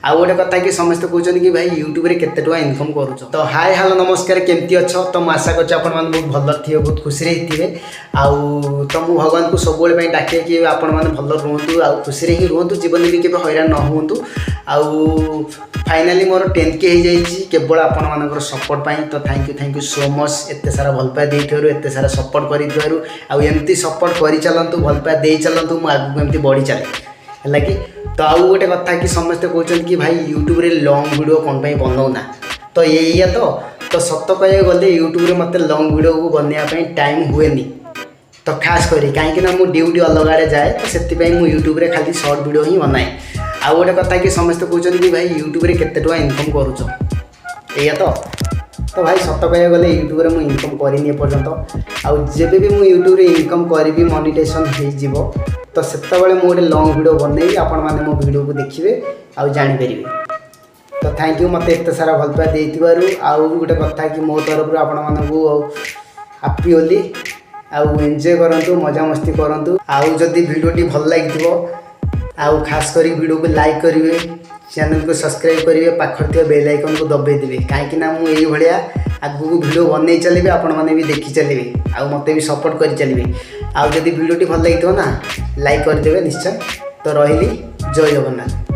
ଆଉ ଗୋଟେ କଥା କି ସମସ୍ତେ କହୁଛନ୍ତି କି ଭାଇ, ୟୁଟ୍ୟୁବରେ କେତେ ଟଙ୍କା ଇନକମ୍ କରୁଛ? ତ ହାଏ, ହ୍ୟାଲୋ, ନମସ୍କାର, କେମିତି ଅଛ? ତ ମୁଁ ଆଶା କରୁଛି ଆପଣମାନେ ବହୁତ ଭଲ ଥିବେ, ବହୁତ ଖୁସିରେ ହିଁ ଥିବେ। ଆଉ ତ ମୁଁ ଭଗବାନଙ୍କୁ ସବୁବେଳେ ପାଇଁ ଡାକେ କି ଆପଣମାନେ ଭଲ ରୁହନ୍ତୁ ଆଉ ଖୁସିରେ ହିଁ ରୁହନ୍ତୁ, ଜୀବନରେ ବି କେବେ ହଇରାଣ ନ ହୁଅନ୍ତୁ। ଆଉ ଫାଇନାଲି ମୋର 10K ହେଇଯାଇଛି କେବଳ ଆପଣମାନଙ୍କର ସପୋର୍ଟ ପାଇଁ। ତ thank you, thank you so much ଏତେ ସାରା ଭଲ ପାଇବା ଦେଇଥିବାରୁ, ଏତେ ସାରା ସପୋର୍ଟ କରିଥିବାରୁ। ଆଉ ଏମିତି ସପୋର୍ଟ କରିଚାଲନ୍ତୁ, ଭଲ ପାଇବା ଦେଇ ଚାଲନ୍ତୁ, ମୁଁ ଆଗକୁ ଏମିତି ବଢ଼ି ଚାଲେ, ହେଲା କି? ତ ଆଉ ଗୋଟେ କଥା କି ସମସ୍ତେ କହୁଛନ୍ତି କି ଭାଇ, ୟୁଟ୍ୟୁବରେ ଲଙ୍ଗ୍ ଭିଡ଼ିଓ କ'ଣ ପାଇଁ ବନଉନା? ତ ଏଇଆ ତ ତ ସତ କହିବାକୁ ଗଲେ ୟୁଟ୍ୟୁବରେ ମୋତେ ଲଙ୍ଗ୍ ଭିଡ଼ିଓକୁ ବନେଇବା ପାଇଁ ଟାଇମ୍ ହୁଏନି। ତ ଖାସ୍ କରି କାହିଁକି ନା ମୁଁ ଡ୍ୟୁଟି ଅଲଗା ଆଡ଼େ ଯାଏ, ତ ସେଥିପାଇଁ ମୁଁ ୟୁଟ୍ୟୁବରେ ଖାଲି ସର୍ଟ ଭିଡ଼ିଓ ହିଁ ବନାଏ। ଆଉ ଗୋଟେ କଥା କି ସମସ୍ତେ କହୁଛନ୍ତି କି ଭାଇ, ୟୁଟ୍ୟୁବରେ କେତେ ଟଙ୍କା ଇନକମ୍ କରୁଛ? ଏଇଆ ତ ତ ଭାଇ, ସତ କହିବାକୁ ଗଲେ ୟୁଟ୍ୟୁବରେ ମୁଁ ଇନକମ୍ କରିନି ଏପର୍ଯ୍ୟନ୍ତ। ଆଉ ଯେବେ ବି ମୁଁ ୟୁଟ୍ୟୁବରେ ଇନକମ୍ କରିବି, ମନିଟାଇଜେସନ୍ ହେଇଯିବ, ତ ସେତେବେଳେ ମୁଁ ଗୋଟେ ଲଙ୍ଗ୍ ଭିଡ଼ିଓ ବନେଇବି। ଆପଣମାନେ ମୋ ଭିଡ଼ିଓକୁ ଦେଖିବେ ଆଉ ଜାଣିପାରିବେ। ତ thank you ମୋତେ ଏତେ ସାରା ଭଲ ପାଇବା ଦେଇଥିବାରୁ। ଆଉ ଗୋଟେ କଥା କି ମୋ ତରଫରୁ ଆପଣମାନଙ୍କୁ ହାପି ହୋଲି। ଆଉ ଏନ୍ଜୟ କରନ୍ତୁ, ମଜାମସ୍ତି କରନ୍ତୁ। ଆଉ ଯଦି ଭିଡ଼ିଓଟି ଭଲ ଲାଗିଥିବ, ଆଉ ଖାସ୍ କରି ଭିଡ଼ିଓକୁ ଲାଇକ୍ କରିବେ, ଚ୍ୟାନେଲକୁ ସବସ୍କ୍ରାଇବ୍ କରିବେ, ପାଖରେ ଥିବା ବେଲ୍ ଆଇକନ୍କୁ ଦବାଇ ଦେବେ। କାହିଁକି ନା ମୁଁ ଏଇଭଳିଆ ଆଗକୁ ଭିଡ଼ିଓ ବନେଇ ଚାଲିବି, ଆପଣମାନେ ବି ଦେଖି ଚାଲିବେ ଆଉ ମୋତେ ବି ସପୋର୍ଟ କରି ଚାଲିବେ। ଆଉ ଯଦି ଭିଡ଼ିଓଟି ଭଲ ଲାଗିଥିବ ନା, ଲାଇକ୍ କରିଦେବେ ନିଶ୍ଚୟ। ତ ରହିଲି, ଜୟ ଜଗନ୍ନାଥ।